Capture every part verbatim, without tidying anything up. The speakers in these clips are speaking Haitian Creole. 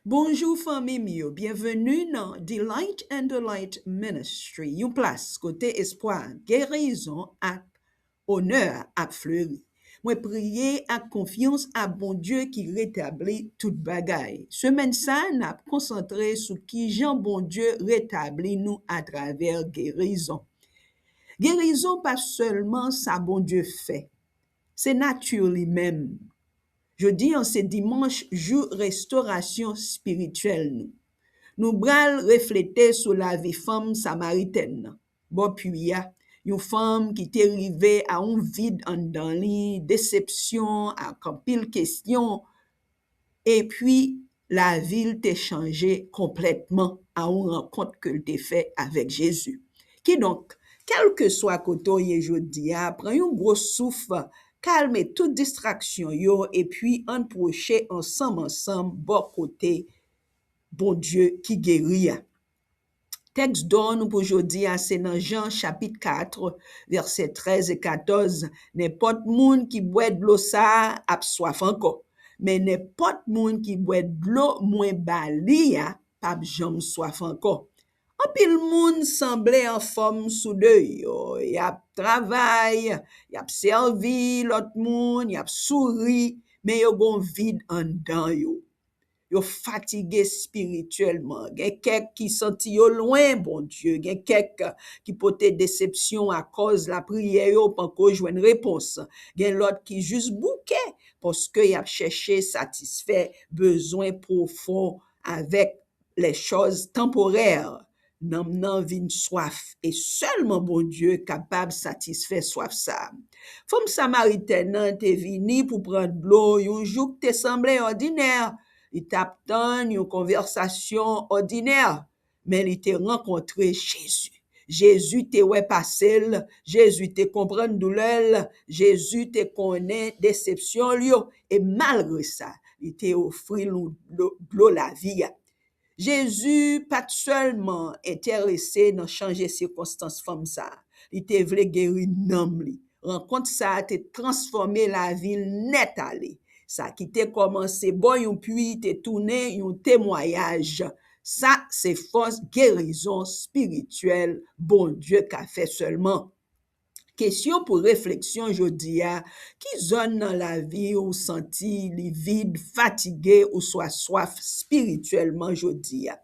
Bonjou fanmi m yo, byenveni nan Delight and Delight Ministry, yon plas kote espwa, gerizon ak onè ap fleri. Mwen priye ak konfyans a Bondye ki retabli tout bagay. Semèn sa a, n ap konsantre sou kijan Bondye retabli nou atravè gerizon. Gerizon pa sèlman sa Bondye fè, se nati li menm. Jodi a se dimanch, jou restorasyon espirityèl nou. Nou pral reflete sou lavi fanm samaritèn nan bò pwi a, yon fanm ki te rive a yon vid anndan li, desepsyon ak anpil kesyon, epi lavi l te chanje konplètman a yon rankont ke l te fè avèk Jezi. Kidonk, kèlkeswa kote w ye jodi a, pran yon gwo souf, kalme tout distraksyon yo, epi ann pwoche ansanm ansanm bò kote Bondye ki geri a. Tèks dò nou pou jodi a se nan Jan chapit kat, vèsè trèz e katòz. Nenpòt moun ki bwè dlo sa a ap swaf ankò. Men nenpòt moun ki bwè dlo mwen ba li a p ap janm swaf ankò. Anpil moun sanble anfòm sou deyò, y ap travay, y ap sèvi lòt moun, y ap souri, men yo gon vid anndan yo. Yo fatige espirityèlman. Gen kèk ki santi yo lwen Bondye. Gen kèk ki pote desepsyon akòz lapriyè yo panko jwenn repons. Gen lòt ki jis bouke paske y ap chèche satisfè bezwen pwofon avèk lè chòz tanporè. Nanm nan vin swaf, e sèlman Bondye kapab satisfè swaf sa a. Fanm samaritèn nan te vini pou pran dlo yon jou k te sanble òdinè. Li t ap tann yon konvèsasyon òdinè, men li te rankontre Jezi. Jezi te wè pase l, Jezi te konprann doulè l, Jezi te konnen desepsyon l yo, e malgre sa, li te ofri l dlo, dlo lavi a. Jezi pa t sèlman enterese nan chanje sikonstans fanm sa a, li te vle geri nanm li. Rankont sa a te transfòme lavi l nèt ale. Sa ki te kòmanse bò yon pwi te tounen yon temwayaj. Sa se fòs gerizon espirityèl Bondye ka fè sèlman. Kesyon pou refleksyon jodi a, ki zòn nan lavi w santi li vid, fatige, oswa swaf espirityèlman jodi a?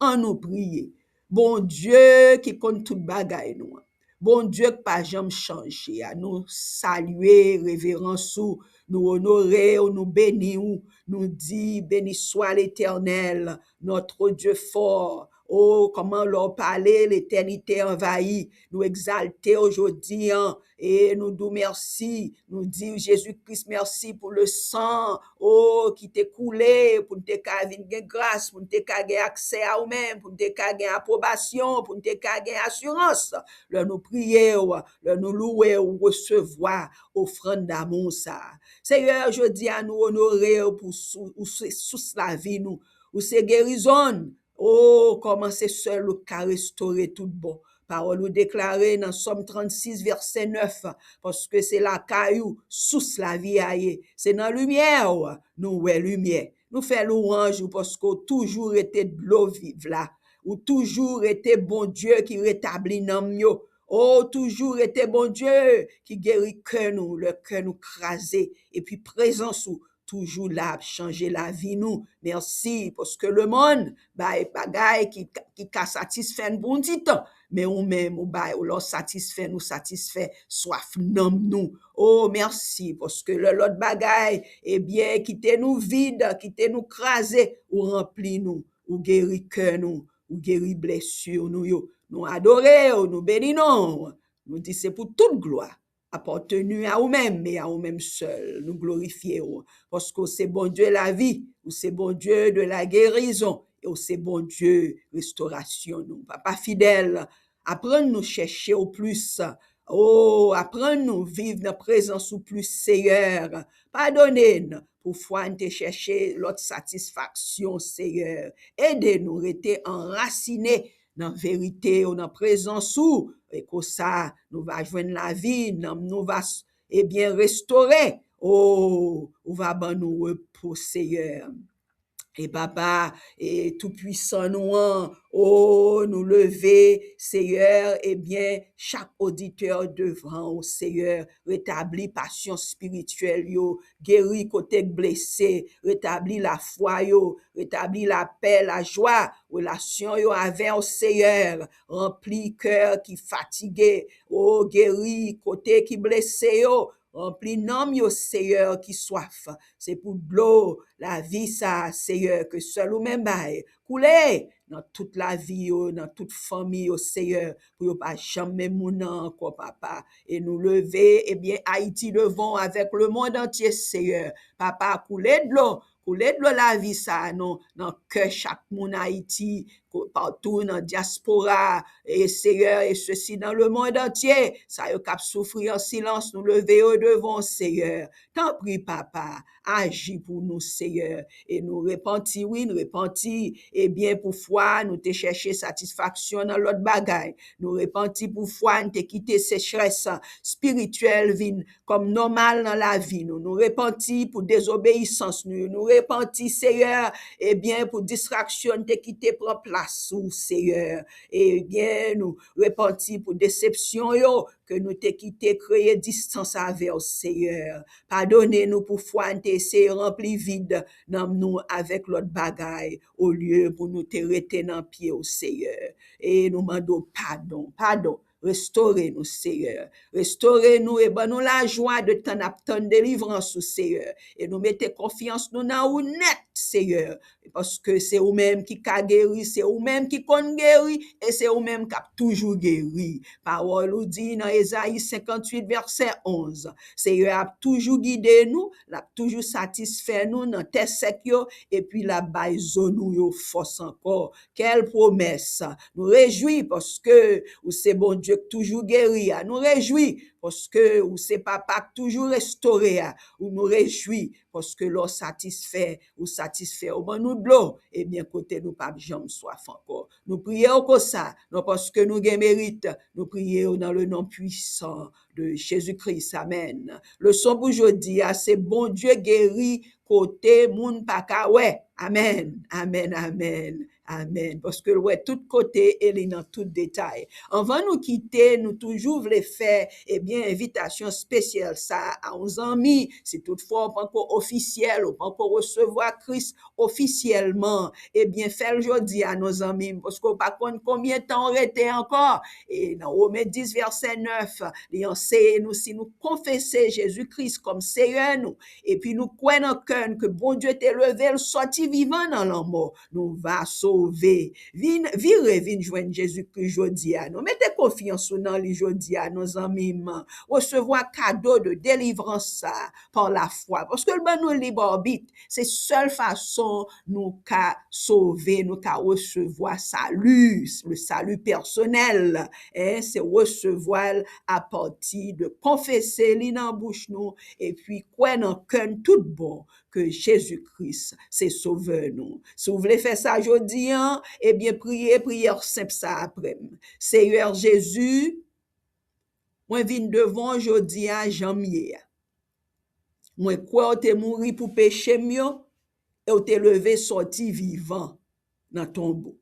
Ann nou priye. Bondye ki konn tout bagay nou an, Bondye k pa janm chanje a, nou salye reverans ou, nou onore w, nou beni w, nou di, Béni soit l'Éternel, notre Dieu fort. O, kòman lè w pale, letènite anvayi. Nou egzalte w jodi an, e nou di w mèsi. Nou di Jezi Kris mèsi pou le san, o, ki te koule, pou n te ka vin gen gras, pou n te ka gen aksè a ou menm, pou n te ka gen apwobasyon, pou n te ka gen asirans. Lè nou priye w, lè nou louwe w, resevwa ofrann damou sa a. Seyè, jodi a nou onore w pou sou, ou se sous lavi nou. Ou se gerizon n. O, kòman se sèl ou k ka restore tout bon. Pawòl ou deklare nan Sòm trannsis, vèsè nèf, paske se lakay ou, sous lavi a ye. Se nan limyè w, nou wè limyè. Nou fè lwanj ou paske w toujou rete dlo viv la. Ou toujou rete Bondye ki retabli nanm yo. O, w toujou rete Bondye ki geri kè nou, lè kè nou kraze. Epi prezans ou toujou la ap chanje lavi nou. Mèsi, paske lemonn bay bagay ki, ki ka satisfè n pou yon ti tan. Men ou menm, ou bay, ou lè w satisfè nou, satisfè swaf nanm nou. O, mèsi, paske lè lòt bagay, ebyen, kite nou vid, kite nou kraze, ou ranpli nou, ou geri kè nou, ou geri blesi nou yo. Nou adore w, nou beni non w. Nou di se pou tout glwa apateni a ou menm e a ou menm sèl. Nou glorifye w, paske w se Bondye lavi, ou se Bondye de la gerizon, e w se Bondye restorasyon nou. Papa fidèl, aprann nou chèche w plis. O, aprann nou viv nan prezans ou plis, Seyè. Padone n pou fwa n te chèche lòt satisfaksyon, Seyè. Ede nou rete anrasine nan verite ou nan prezans ou. E konsa, nou va jwenn lavi, nanm nou va, ebyen, restore. O, ou va ban nou repo, Seyè. E papa, e toupwisan nou an, o, nou leve, Seyè, ebyen, chak oditè devan ou, Seyè, retabli pasyon espirityèl yo, geri kote k blese, retabli lafwa yo, retabli lapè, lajwa, relasyon yo avè w, Seyè, ranpli kè ki fatige, o, geri kote ki blese yo, ranpli nanm yo, Seyè, ki swaf. Se pou dlo lavi sa, Seyè, ke sèl ou menm bay, koule nan tout lavi yo, nan tout fanmi yo, Seyè, pou yo pa janm menm moun nan ankò, papa. E nou leve, ebyen, Ayiti devan w avèk lemonn antye, Seyè. Papa, koule dlo, koule dlo lavi sa a, non, nan kè chak moun Ayiti, ko-, patou nan dyaspora, e Seyè, e sesi nan lemonn antye, sa yo k ap soufri an silans, nou leve yo devan w, Seyè. Tanpri, papa, aji pou nou, Seyè. E nou repanti, wi, nou repanti. Ebyen, pou fwa, nou te chèche satisfaksyon nan lòt bagay. Nou repanti pou fwa, nou te kite sechrès espirityèl vin kòm nòmal nan lavi nou. Nou repanti pou dezobeyisans nou yo. Nou repanti, Seyè, ebyen, pou distraksyon nou te kite pran plas ou, Seyè. Ebyen, nou repanti pou desepsyon yo ke nou te kite kreye distans avè w, Seyè. Padone nou pou fwa n te eseye ranpli vid nanm nou avèk lòt bagay, olye pou nou te rete nan pye w, Seyè. E nou mande w padon, padon. Restore nou, Seyè. Restore nou e ban nou lajwa de tan n ap tann delivrans ou, Seyè. E nou mete konfyans nou nan ou nèt, Seyè. Paske se ou menm ki ka geri, se ou menm ki konn geri, e se ou menm k ap toujou geri. Pawòl ou di nan Ezayi senkantuit, vèsè onz, Seyè ap toujou gide nou, l ap toujou satisfè nou nan tè sèk yo, epi l ap bay zo nou yo fòs ankò. Kèl pwomès! Nou rejwi paske ou se Bondye k toujou geri a. Nou rejwi paske ou se Papa k toujou restore a. Ou nou rejwi paske lè w satisfè, ou satisfè, ou ban nou dlo, ebyen, kote nou p ap janm swaf ankò. Nou priye w konsa, non paske nou gen merit, nou priye w nan le non pwisan de Jezi Kris. Amèn. Leson pou jodi a, se Bondye geri kote moun pa ka wè. Amèn, amèn, amèn, amèn. Paske l wè tout kote e li nan tout detay. Anvan nou kite, nou toujou vle fè, ebyen, envitasyon espesyal sa a yon zanmi. Si toutfwa w panko ofisyèl, ou panko resevwa Kris ofisyèlman, ebyen, fè l jodi a, non, zanmi m, paske w pa konn konbyen tan w rete ankò. E nan Women dis, vèsè nèf, li anseye nou, si nou konfese Jezi Kris kòm Seyè nou, epi nou kwè nan kè n ke Bondye te leve l sòti vivan nan lanmò, nou va sove. Vin, vire vin jwenn Jezi Kris jodi a. Nou mete konfyans ou nan li jodi a, non, zanmi m. Resevwa kado de delivrans sa a pa lafwa, paske l ban nou lib abit. Se sèl fason nou ka sove, nou ka resevwa sali, le salut personnel, en, se resevwa l apati de konfese li nan bouch nou, epi kwè nan kè n tout bon ke Jezi Kris se Sovè nou. Si w vle fè sa jodi a, ebyen, priye priyè senp sa a apre m. Seyè Jezi, mwen vin devan w jodi a jan m ye a. Mwen kwè w te mouri pou peche m yo, e w te leve sòti vivan nan tonbo.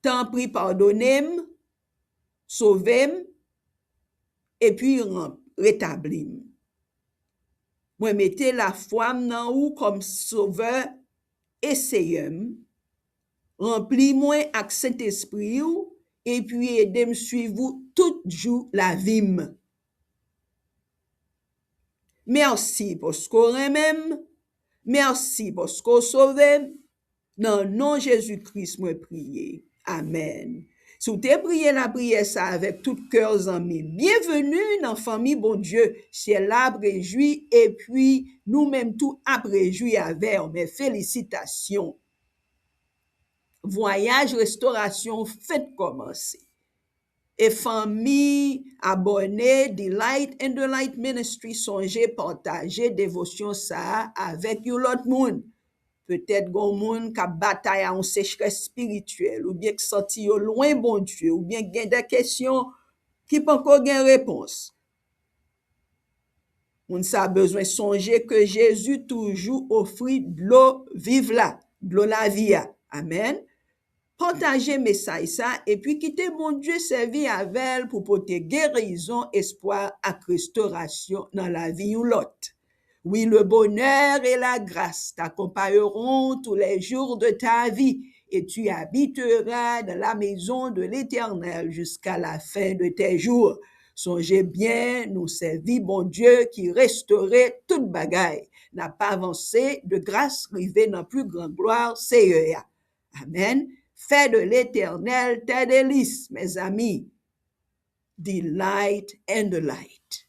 Tanpri, padone m, sove m, epi ran-, retabli m. Mwen mete lafwa m nan ou kòm Sovè e Seyè m. Ranpli mwen ak Sentespri w, epi ede m suiv ou tout jou lavi m. Mèsi paske w renmen m. Mèsi paske w sove m. Nan non Jezi Kris mwen priye. Amèn. Si w te priye lapriyè sa avèk tout kè w, zanmi, byenveni nan fanmi Bondye. Syèl la ap rejwi, epi nou menm tou ap rejwi avè w. Men felisitasyon. Vwayaj restorasyon w fenk kòmanse. E fanmi abòne Delight and Delight Ministry, sonje pataje devosyon sa a avèk yon lòt moun. Petèt gen yon moun k ap batay a yon sechrès espirityèl, oubyen k santi yo lwen Bondye, oubyen gen de kesyon ki poko gen repons. Moun sa bezwen sonje ke Jezi toujou ofri dlo viv la. dlo lavi a. Amèn. Pataje mesaj sa epi kite Bondye sèvi avè l pou pote gerizon, espwa ak restorasyon nan lavi yon lòt. Oui, le bonheur et la grâce t'accompagneront tous les jours de ta vie, et tu habiteras dans la maison de l'Éternel jusqu'à la fin de tes jours. Sonje byen, nou sèvi Bondye ki restore tout bagay. N ap avanse de gras rive nan pli gran glwa Seyè a. Amèn. Fais de l'Éternel tes délices, mes amis. Delight in the light.